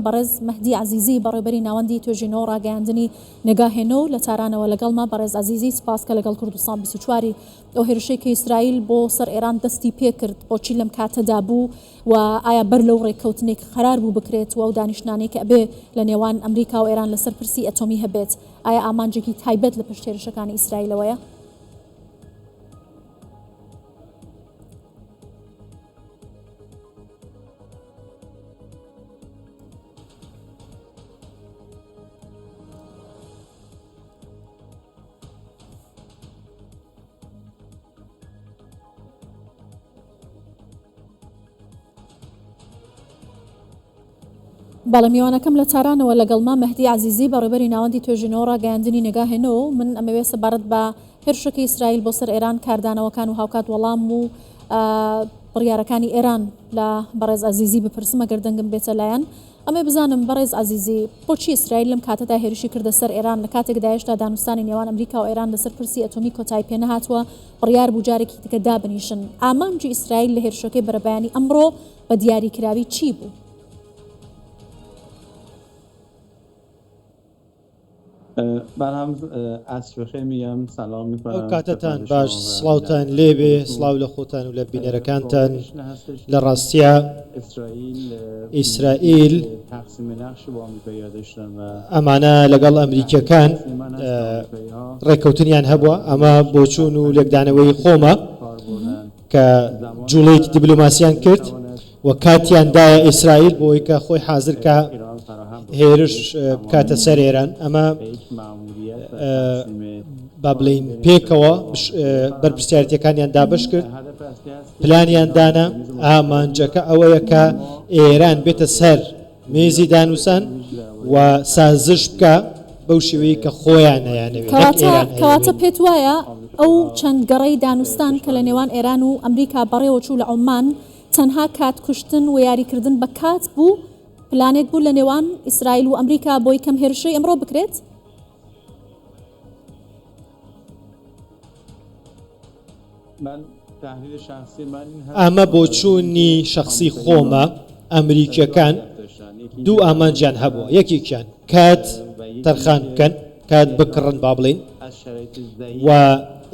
بەڕێز مەهدی عەزیزی بەڕێوبەری ناوەندی توێژینەوەو ڕاگەیاندنی نگاهێ نۆ لە تارانەوە لەگەڵمە. بەڕێز عەزیزی سپاس کە لەگەڵ کوردستان 24 ی. ئەو هێرشەی کە ئیسرائیل بۆ سەر ئێران دەستی پێکرد بۆچی لەم کاتەدا بوو و ئایا بەر لەو ڕێککەوتنەی کە قەرار بوو بکرێت و ئەو دانیشتنانەی کە ئەبێ لە نێوان ئەمریکا و ئێران لەسەر پرسی ئەتۆمی هەبێت ئایا ئامانجێکی تایبەت لە پشت هێرشەکانی ئیسرائیلەوەیە؟ بەڵێ میوانەکەم لە تارانەوە لەگەڵما مەهدی عەزیزی بەڕێوبەری ناوەندی توێژینەوە ڕاگەیاندنی نگاهێ نۆ من ئەمەوێ سەبارەت بە هێرشەکەی ئیسرائیل بۆ سەر ئێران کاردانەوەکان و هاوکات وەڵام و بڕیارەکانی ئێران لە بەڕێز عەزیزی بپرسم ئەگەر دەنگم بێتە لایەن ئەمێ بزانم بەڕێز عەزیزی بۆچی ئیسرائیل لەم کاتەدا هێرشی کردە سەر ئێران لە کاتێکدا هێشتا دانوستانی نێوان ئەمریکا و ئێران لەسەر پرسی ئەتۆمی کۆتایی پێنەهاتووە بڕیار بوو جارێکی دیکە دابنیشن ئامانجی ئیسرائیل لە هێرشەکەی بەرەبەیانی ئەمڕۆ بە دیاریکراوی چی بوو؟ من هم عصر بخیر میگم سلام ئەو میکنم کاتەتان خدمت باش شما و سڵاوتان بینندگان لێبێ خودتون سڵاو لە خۆتان و لە بینەرەکانتان واقعش این هستش لە که ڕاستیا اسرائیل ئیسرائیل یک تقسیم نقش با آمریکایی‌ها داشتن و ئەمانە لەگەڵ تحلیل ئەمریکیەکان شخصی من هست که آمریکایی‌ها ڕێککەوتنیان هەبووە ئەمە نقش بۆچوون و پسندی لێکدانەوەی خۆمە به کار بردن کە زمان جوڵەیەکی دادن دیبلۆماسیان که کرد بتواند و کاتیان دایە ئیسرائیل بۆ ئەوەی کە خۆی حازر کا ایران فراهم بکنه هێرش یک بکاتە سەر هماهنگی ئێران ئەمە و یک مأموریت و تقسیم با کاری بڵێین بین پێکەوە اسرائیل و آمریکایی‌ها فراهم کرد بەرپرسیارێتیەکانیان دابەش کرد هدف اصلی هست که پلانیان ایران دانا به میز مذاکرات ئامانجەکە بیاد ئەوەیە کە اما ئێران بێتە سەر مێزی ایران دانوسان هیچ و درباره سازش بسته‌بندی بکا بەو شێوەیەی کە خۆیان ئەیانەوێ نەک کەواتە ئێران کەواتە ئەیەوێ. پێت وایە ئەو آمریکایی‌ها چەند گەڕەی دانوستان کە لە فشار نێوان ئێران و ئەمریکا بەڕێوە چوو لە عوممان تەنها کات کوشتن و یاریکردن بە کات بوو؟ پلانێک بوو لە نێوان ئیسرائیل و ئەمریکا بۆی کەم هێرشەی ئەمڕۆ بکرێت؟ من تحلیل شخصی من این هست ئەمە با توجه به بۆچوونی اینکه شەخسی آمریکایی‌ها خۆمە، دو ئەمریکییەکان هدف داشتن یکی دوو اینکه زمان ئامانجیان هەبووە، بخرن یەکێکیان کات و یکی تەرخان اینکه بکەن، کات تهران بکڕن با بڵێین، از شرایط و ضعیف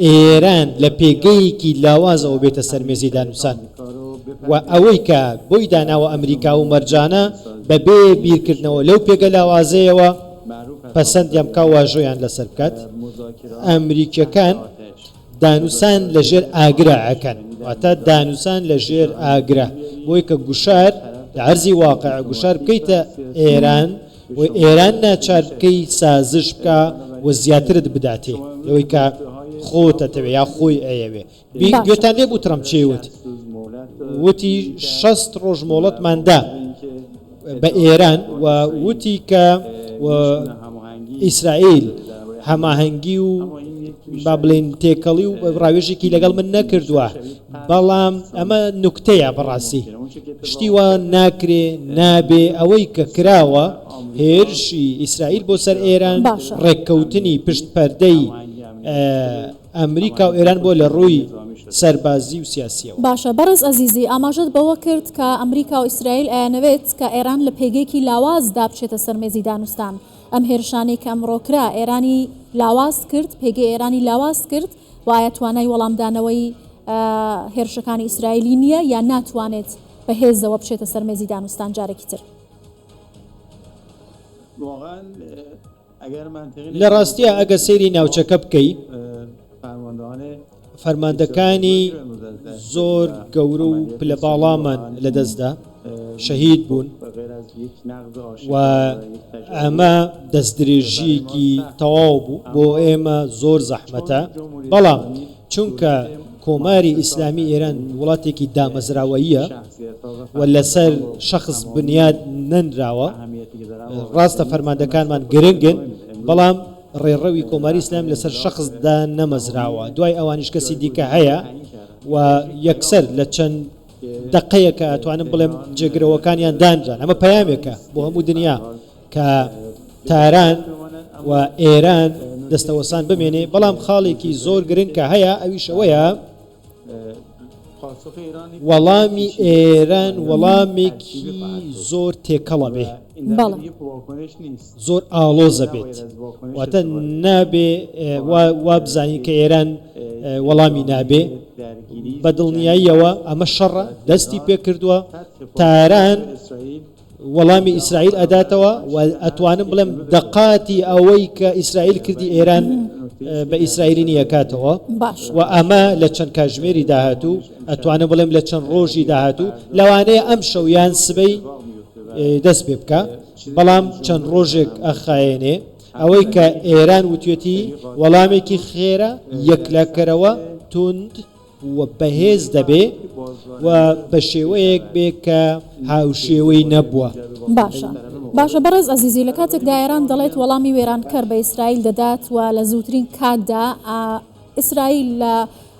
ئێران لە بیاد پێگەیەکی و لاوازەوە بێتە سەر همه مێزی شرایط دانوسان آمریکا رو و بپذیره ئەوەی کە بۆی و داناوە از ئەمریکا و جمله مەرجانە مناسب سازی بەبێ این بیرکردنەوە کشور لەو پێگە لاوازەیەوە معروف هست پەسەندیان بکا و آمریکایی‌ها واژۆیان لەسەر بکات. مذاکرات تحت ئەمریکییەکان آتش دانوسان مذاکرات لە ژێر زیر ئاگرا آتش ئەکەن، یعنی در واتە میدان دانوسان لە ژێر فشارهای ئاگرا زیادی بیاری بۆی کە و از گوشار طرف لە عەرزی تحریم واقع گوشار دیپلماتیک و بکەیتە سیاسی ئێران به و شما ئێران گرفته ناچار میشه بکەی سازش بکا و بنابراین زیاترت بداتێ شما امروز لەوەی کە گفته های خۆت ترامپ رو ئەتەوێ یا دیدید خۆی ئەیەوێ که بی باشە. گوێتان لێ بوو ترەمپ چی وت؟ 60 روز مهلت داد وتی تهدید کرد 60 ڕۆژ و مۆڵەتمان با دا وجود اینکه بە ادعا ئێران کرد با و اسرائیل وتی کە و میشتونه هماهنگی ئیسرائیل نداره درباره حمله هەماهەنگی و اما این یک با بیشتر بڵێین یک تێکەڵی و ڕاوێژێکی لەگەڵ من بیشتر نەکردووە شبیه طرح بەڵام ئەمە سازش نوکتەیە غیر بەڕاستی ممکنه اونچه که اتفاق شتی وا افتاد ناکرێ نابێ این ئەوەی بود کە که کراوە سه آمریکا هێرشی ئیسرائیل با بۆ سەر کشورهای ئێران باشە. ڕێککەوتنی پشت امنیتی پەردەی هماهنگی امنیتی شده ئەمریکا و هماهنگی ئێران بۆ لە پشتیوانی ڕووی نظامی شده سەربازی و سیاسیەوە. باشە بەڕێز ئەزیزی ئاماژەت بەوە کرد کە ئەمریکا و ئیسرائیل ئەیانەوێت کە ئێران لە پێگەیەکی لاوازدا بچێتە سەر مێزی دانوستان ئەم هێرشانەی کە ئەمڕۆ کرا ئێرانی لاواز کرد پێگەی ئێرانی لاواز کرد و ئایا توانای وەڵامدانەوەی هێرشەکانی ئیسرائیلی نییە یان ناتوانێت بە هێزەوە بچێتە سەر مێزی دانوستان جارێکی تر؟ واقعا اگر منطقی لە نگاه ڕاستیا بکنید ئەگەر سەیری ما ناوچەکە بکەی فرماندهان بسیار فەرماندەکانی بزرگی رو امروز از دست دادیم زۆر و گەورە و عملیات پلە اسرائیل باڵامان واقعا لەدەست دا، شەهید بوون غیر از یک نقض و آشکار و یک تجاوز ئەمە برای ما دەستدرێژییەکی سخت بود تەواو بوو بۆ اما ئێمە زۆر چون زەحمەتە، جمهوری بەڵام اسلامی چونکە دولت کۆماری مؤسسات ئیسلامی هست ئێران یعنی وڵاتێکی دامەزراوەییە شخصیت ها و و لەسەر فرماندهان با شەخس تمامی بنیاد نەنراوە، اهمیتی که دارن وابسته ڕاستە نیست و فەرماندەکانمان مسیر خودش گرنگن ادامه میده امروز بەڵام ڕێڕەوی کۆماری ئیسلامی رهبر لەسەر انقلاب شەخس دانەمەزراوە، تمامی دوای ئەوانیش کەسی دیکە جایگزینان هەیە رو تعیین کردن و و یک پیام یەکسەر لە بود چەند که دەقەیەکە ئەتوانم بڵێم تهران جێگرەوەکانیان دانران، ئەمە قرار پەیامێکە نیست بۆ که هەموو به دنیا هر حال کە به تاران دفاع بماند و اما ئێران نکته دەستەوەسان خیلی بمێنێ، مهمی بەڵام که خاڵێکی وجود داره زۆر اینه گرنگ که کە هەیە ئەویش به هر ئەوەیە حال پاسخ ایران یک پاسخ وەڵامی پیچیده است ئێران و ایران وەڵامێکی ترکیبی خواهد بود زۆر تێکەڵە و بێ. بەڵێ. زۆر ئاڵۆزە بێت واتە نابێ وا بزانین کە ئێران وەڵامی نابێ بە دڵنیاییەوە ئەمە شەڕە دەستی پێکردووە تاران وەڵامی ئیسرائیل ئەداتەوە و ئەتوانم بڵێم دەقاتی ئەوەی کە ئیسرائیل کردی ئێران بە ئیسرائیلی نیەکاتەوە و ئەمە لە چەند کاژمێری داهاتوو ئەتوانم بڵێم لە چەند ڕۆژی داهاتوو لەوانەیە ئەم شەو یان سبەی دەست پێ بکە بەڵام چەند ڕۆژێک ئەخایەنێ ئەوەی کە ئێران وتوێتی وەڵامێکی خێرا یەکلاکەرەوە توند و بەهێز دەبێ و بە شێوەیەک بێ کە هاوشێوەی نەبووە. باشە باشە بەڕێز ئەزیزی لە کاتێکدا ئێران دەڵێت وەڵامی وێرانکەر بە ئیسرائیل دەدات و لە زووترین کاتدا ئیسرائیل لە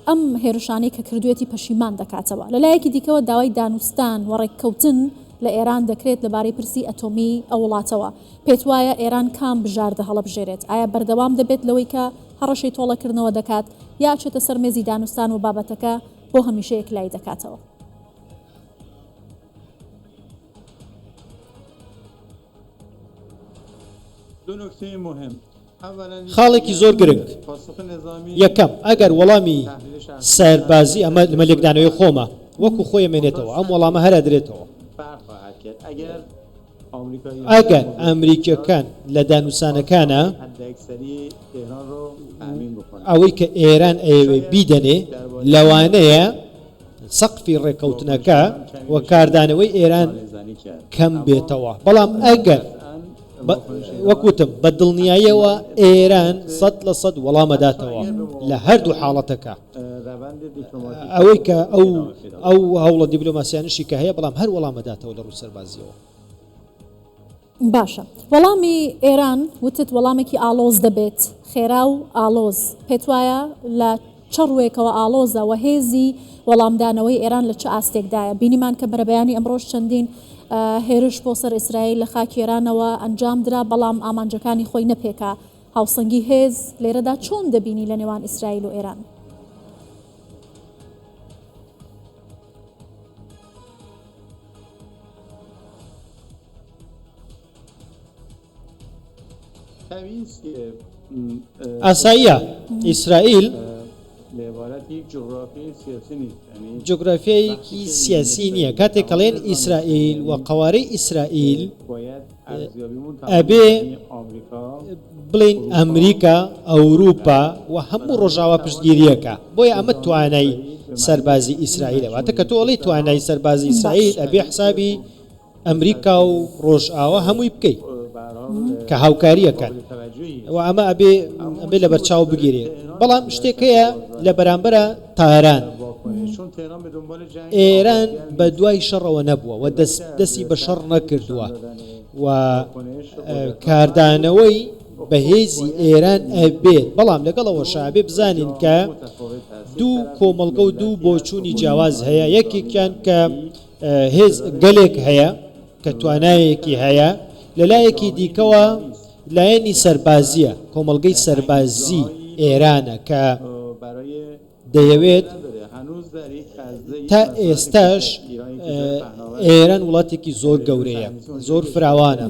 ئەم هێرشانەی کە کردوویەتی پەشیمان دەکاتەوە. لە لایەکی دیکەوە داوای دانوستان و ڕێککەوتن لە ئێران دەکرێت لەبارەی پرسی ئەتۆمی ئەو وڵاتەوە. پێتوایە ئێران کام بژاردە هەڵەبژێرێت؟ ئایا بەردەوام دەبێت لەوەی کە هەڕەشەی تۆڵەکردنەوە دەکات یا ئەچێتە سەر مێزی دانوستان و بابەتەکە بۆ هەمیشە یەکلایی دەکاتەوە؟ خاڵێکی زۆر گرنگ، یەکەم، ئەگەر وەڵامی سەربازی، ئەمە لەمە لێکدانەوەی خۆمە، وەکو خۆی ئەمێنێتەوە، ئەم وەڵامە هەر ئەدرێتەوە. ئەگەر ئەمریکیەکان لە دانوسانەکانا ئەوەی کە ئێران ئەیەوێ بیدەنێ، لەوانەیە سەقفی ڕێکەوتنەکە و کاردانەوەی ئێران کەم بێتەوە، بەڵام ئەگەر وەک وتم بە دڵنیاییەوە ئێران 100% وەڵام ئەداتەوە لە هەردوو حاڵەتەکە. ئەوەی کە ئەو ئەو هەوڵە دیبلۆماسیانشی کە هەیە بەڵام هەر وەڵام ئەداتەوە لە ڕووی سەربازیەوە. باشە وەڵامی ئێران وتت وەڵامێکی ئاڵۆز دەبێت خێرا و ئاڵۆز پێتوایە لە چ ڕووێکەوە ئاڵۆزە وە هێزی وەڵامدانەوەی ئێران لە چ ئاستێکدایە بینیمان کە بەرەبەیانی ئەمڕۆش چەندین هێرش بۆ سەر ئیسرائیل لە خاکی ئێرانەوە ئەنجام درا بەڵام ئامانجەکانی خۆی نەپێکا هاوسەنگی هێز لێرەدا چۆن دەبینی لە نێوان ئیسرائیل و ئێران؟ ئاساییە ئیسرائیل جوگرافیایەکی سیاسی نییە کاتێک کەڵێن ئیسرائیل و قوارەی ئیسرائیل ئەبێ بڵێین ئەمریکا، ئەوروپا و هەموو ڕۆژاوا پشتگیریەکە، بۆیە ئەمە توانای سەربازی ئیسرائیلە، واتە کە تۆ ئەڵێی توانای سەربازی ئیسرائیل ئەبێ حسابی ئەمریکا و ڕۆژئاوا هەمووی بکەی کە هاوکاریەکەن و ئەمە ئەبێ ئەبێ لەبەرچاو بگیرێ، بەڵام شتێک هەیە لە بەرامبەرە تاران ئێران بە دوای شەڕەوە نەبووە و دەستی بە شەڕ نەکردووە و کاردانەوەی بەهێزی ئێران ئەبێت، بەڵام لەگەڵ ئەوەشا ئەبێ بزانین کە دوو کۆمەڵگە و دوو بۆچوونی جیاواز هەیە، یەکێکیان کە هێز گەلێک هەیە کە توانایەکی هەیە، لەلایەکی دیکەوە لایەنی سەربازییە، کۆمەڵگەی سەربازی ئێرانە کە دەیەوێت تا ئێستاش ئێران وڵاتێکی زۆر گەورەیە زۆر فراوانە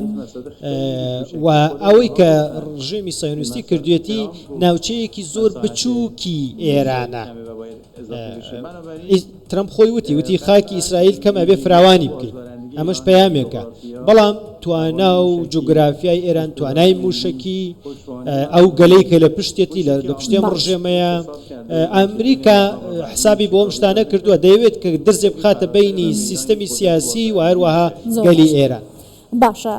و ئەوەی کە ڕژێمی سایۆنیستی کردوێتی ناوچەیەکی زۆر بچووکی ئێرانە ترەمپ خۆی وتی وتی خاکی ئیسرائیل کەم ئەبێ فراوانی بکەین ئەمەش پەیامێکە بەڵام توانا و جوگرافیای ئێران توانای موشکی ئەو گەلەی کە لە پشتێتی لە پشتێم ڕژێمەیە ئەمریکا حسابی بۆ ئەم شتانە کردووە دەیەوێت کە درزێ بخاتە بینی سیستەمی سیاسی و هەروەها گەلی ئێران. باشە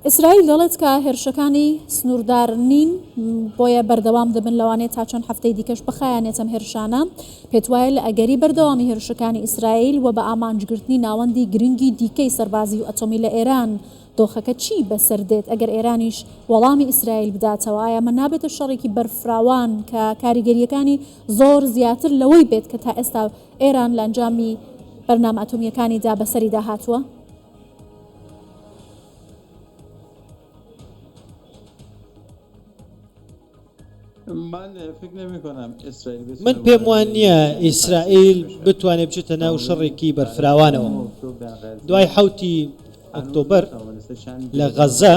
ئیسرائیل دەڵێت کە هێرشەکانی سنووردار نین، بۆیە بەردەوام دەبن، لەوانەیە تا چەند هەفتەی دیکەش بخایەنێت ئەم هێرشانە. پێتوایە لە ئەگەری بەردەوامی هێرشەکانی ئیسرائیل و بە ئامانجگرتنی ناوەندی گرنگی دیکەی سەربازی و ئەتۆمی لە ئێران، دۆخەکە چی بەسەر دێت؟ ئەگەر ئێرانیش وەڵامی ئیسرائیل بداتەوە، ئایا ئەمە نابێتە شەڕێکی بەرفراوان کە کاریگەرییەکانی زۆر زیاتر لەوەی بێت کە تا ئێستا ئێران لە ئەنجامی بەرنامە ئەتۆمییەکانیدا بەسەریدا هاتووە؟ من پێم وان نییە ئیسرائیل بتوانێت بچێتە ناو شەڕێکی بەرفراوانەوە دوای حوتی ئۆکتۆبەر. لە غەزە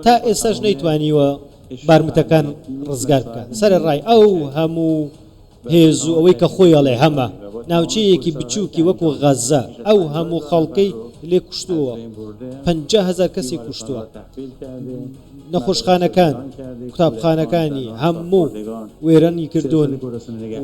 تا ئێستاش نەیتوانیوە بارمتەکان ڕزگار بکات سەرەڕای ئەو هەموو هێز و ئەوەی کە خۆی ئەڵێ هەمە ناوچەیەکی بچووکی وەکو غەزە ئەو هەموو خەڵکەی لێ کوشتووە 50 هەزار کەسی کوشتووە نەخۆشخانەکان قوتابخانەکانی هەموو وێرانی کردوون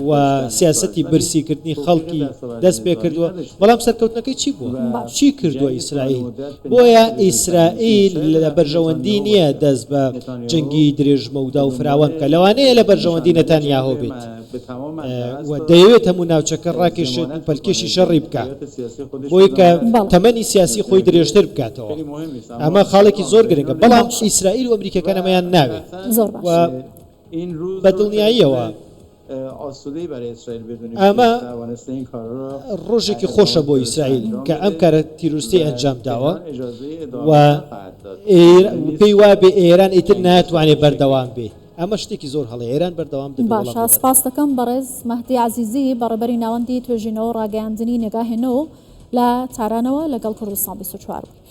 و سیاسەتی برسیکردنی خەڵکی دەست پێ کردووە بەڵام سەرکەوتنەکەی چی بووە چی کردووە ئیسرائیل بۆیە ئیسرائیل لە بەرژەوەندی نییە دەست بە جەنگی درێژمەودا و فراوان بکە لەوانەیە لە بەرژەوەندی نەتانیاهۆ بێت و دەیەوێت هەموو ناوچەکە ڕاکێشێت و پەلکێشی شەڕی بکە بۆی کە تەمەنی سیاسی خۆی درێژتر بکاتەوە ئەمە خاڵێکی زۆر گرنگە بەڵام ئیسرائیل و ئەمریکەکان ئەمەیان ناوێت و بە دڵنیاییەوە ئەمە ڕۆژێکی خۆشە بۆ ئیسرائیل کە ئەم کارە تیرۆریستی ئەنجام داوە و پێی وابێ ئێران ئیتر ناتوانێت بەردەوام بێ ئەمە شتێکی زۆر هەڵەیە ئێران بەردەوام دەبێت وەڵام باشە دەداتەوە. سپاس دەکەم بەڕێز مەهدی عەزیزی بەڕێبەری ناوەندی توێژینەوە و ڕاگەیاندنی نگاه نو لە تارانەوە لەگەڵ کوردستان 24 بووی.